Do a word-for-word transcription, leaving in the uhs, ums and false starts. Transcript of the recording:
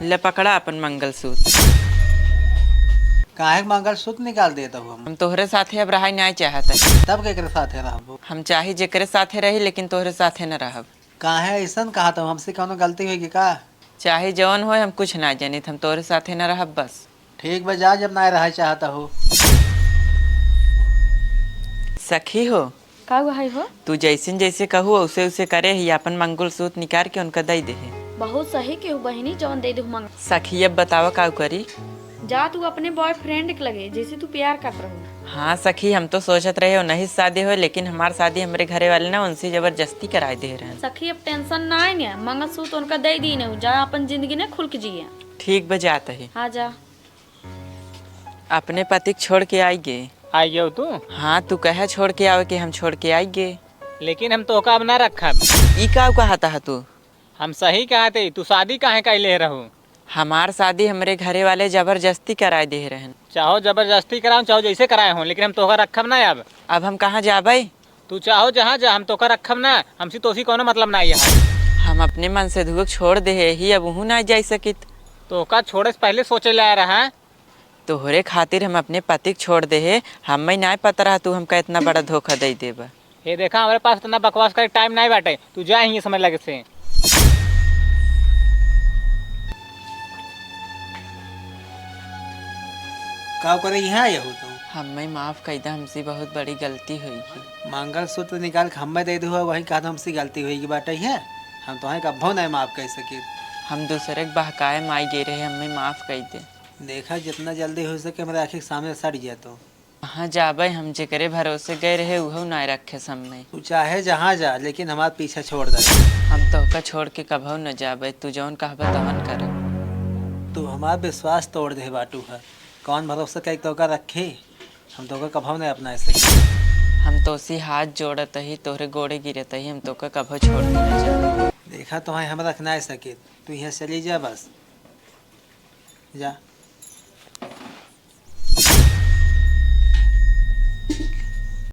ले पकड़ा अपन मंगलसूत्र। काहे के मंगलसूत्र निकाल देत हो? हम तोहरे साथे अब रहाई नाय चाहत है। तब केकरे साथे रहबो? हम चाही जेकरे साथे रही, लेकिन तोहरे साथे न रहब। काहे ऐसन कहत हो? हमसे कौनो गलती होई कि का? चाहे जौन होय, हम कुछ ना जानित, हम तोहरे साथे न रहब बस। ठीक बा, जा, जब ना रहे चाहत हो। सखी हो। का हुआ है हो? तू जैसन जैसे कहू, उसे उसे करे ही, अपन मंगलसूत्र निकाल के उनका दई दे है। बहुत सही केहू बहिनी, जवन दे दे मंग। सखी, अब बतावा का करी? जा तू अपने boyfriend के लगे, जैसे तू प्यार करत रहू। हाँ सखी, हम तो सोचत रहे उन्हीं से शादी होय, लेकिन हमार शादी हमरे घरे वाले ना उनसे जबरदस्ती कराए दे रहन। सखी, अब tension ना है, मंगलसूत्र उनका दे दी ने, जा अपन जिंदगी ने खुल के जिए। ठीक बा, जात ही। हाँ, जा। अपने पति के छोड़ के आई गे। आई गयो तू? हाँ, तू कहे छोड़ के आवे के हम छोड़ के आई गे। लेकिन हम तोहका अब ना रखब। ई का कहत ह तू? हम सही कहत ही, तू शादी काहे कैले रहू? हमार शादी हमरे घरे वाले जबरदस्ती कराए दे रहन। चाहो जबरदस्ती कराओ, चाहो जैसे कराए हो, लेकिन हम तोहका रखब ना अब। अब हम कहाँ जाबै? तू चाहो जहाँ जा, हम तोहका रखब ना, हमसे तोसी कौनो मतलब ना है। हम अपने मन से धुवक छोड़ दे ही, अब उहू ना जाई सकित। तोहका छोड़े से पहले सोचे ला रहा। तोहरे खातिर हम अपने पति के छोड़ दे हे, हमें नाय पता रहा तू हमका इतना बड़ा धोखा दे देबा। हे देखा, हमरे पास इतना बकवास करे टाइम नाय बाटे, तू जा यहीं समय लगे से। का करे यहाँ आए हो तू? हमें माफ कर दे, हमसे बहुत बड़ी गलती हुई है। मंगलसूत्र निकाल के हमें दे दो, वही कहा हमसे गलती हुई की बाटे है। हम तोहे कभो नहीं माफ कर सके। हम दूसरे के बहकाए में आई गए रहे, हमें माफ कर दे। देखा, जितना जल्दी हो सके हमारे आँखी के सामने सड़ गया तो। कहाँ जाबे हम, जेकरे भरोसे गए रहे उहो ना रखे सामने। तू चाहे जहाँ जा, लेकिन हमार पीछा छोड़ दे। हम तोहका छोड़ के कभो न जाबे, तू जौन कहबे तवन करब। तू हमार विश्वास तोड़ दे बाटू है, कौन भरोसा कई तोहका रखी? हम तोहका कभो नहीं अपना सके। हम तोसी हाथ जोड़त ही, तोहरे गोड़े गिरत ही, हम तोहका कभो छोड़ के न जाबे। देखा, तोहे हम रख ना सके, तू यहाँ चली जा बस। जा।